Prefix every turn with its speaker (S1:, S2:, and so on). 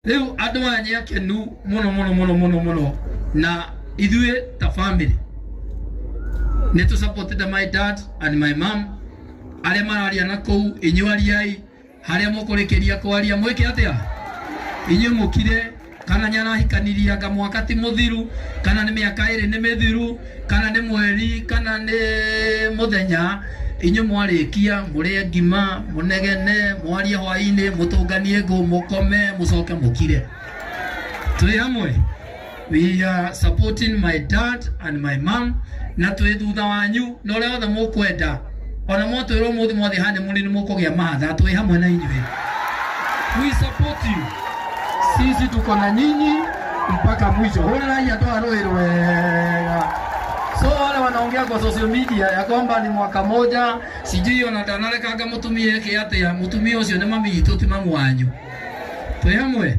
S1: Rĩu andũ aya nĩ akenu mũno mũno mũno mũno mũno, na ithuĩ ta family nĩ tũ supported my dad and my mom. Arĩa mararia na kũu, inyuĩ ariai harĩa mũkũrĩkĩria kwaria, mwĩke atĩa? Inyuĩ mũkire. Kana nĩ arahikanirie anga mwaka ti mũthiru, kana nĩ mĩaka 2 nĩ mĩthiru, kana nĩ mweri, kana nĩ mũthenya, inyuĩ mwarĩkia mũrĩe ngima, mũnegene, mwarie hwainĩ, mũtũnganie ngũ, mũkome, mũcoke mũkire. Twĩ hamwe. We are supporting my dad and my mom, na twĩ thutha wanyu na ũrĩa wothe mũkwenda. Ona mwatwĩrwo mũthĩ mwathiĩ honeymoon nĩ mũkũgĩa mahatha, twĩ hamwe na inyuĩ. We support you. Sisi tuko na nyinyi mpaka mwisho. Hũrĩrai andũ a Ruiru wega. So wale wanaongea kwa social media ya kwamba ni mwaka moja, sijui ona ndanarekanga mũtumia eke atĩa, mũtumia ũcio nĩ mami witũ, ti mamu wanyu. Twĩ hamwe.